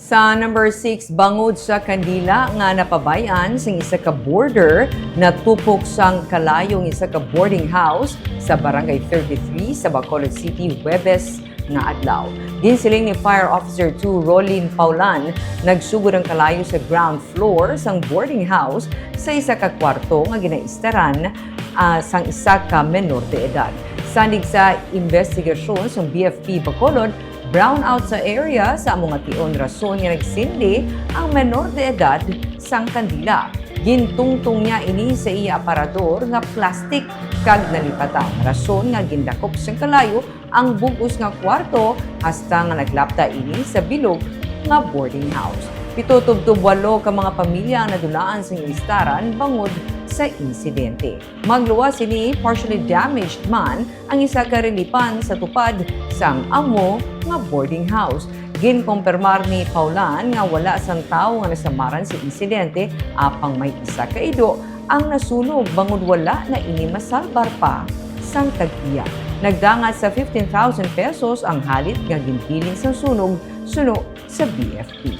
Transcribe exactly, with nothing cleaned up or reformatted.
Sa number six, bangod sa kandila nga napabay-an sang isa ka boarder, natupok sang kalayo ang isa ka boarding house sa Barangay thirty-three sa Bacolod City, Huwebes nga adlaw. Ginsiling ni Fire Officer two Rolin Paulan, nagsugod ang kalayo sa ground floor sang boarding house sa isa ka kwarto nga ginaistaran, ah, sang isa ka menor de edad. Sandig sa investigasyon sang B F P Bacolod, brownout sa area sa amo nga tion rason nga nagsindi ang menor de edad sang kandila. Gintungtong niya ini sa iya aparador nga plastic kag nalipatan, rason nga gindakop sang kalayo ang bug-os nga kwarto hasta nga naglapta ini sa bilog nga boarding house. Pito tubtob walo ka mga pamilya ang nadulaan sang istaran bangod sa insidente. Magluwas sini, partially damaged man ang isa ka relipan sa tupad sang amo nga boarding house. Ginkumpirmar ni Paulan nga wala sang tawo nga nasamaran sa insidente, apang may isa ka ido ang nasunog bangod wala na ini masalbar pa sang tag-iya. Nagdangat sa fifteen thousand pesos ang halit nga ginbilin sang sunog suno sa B F P.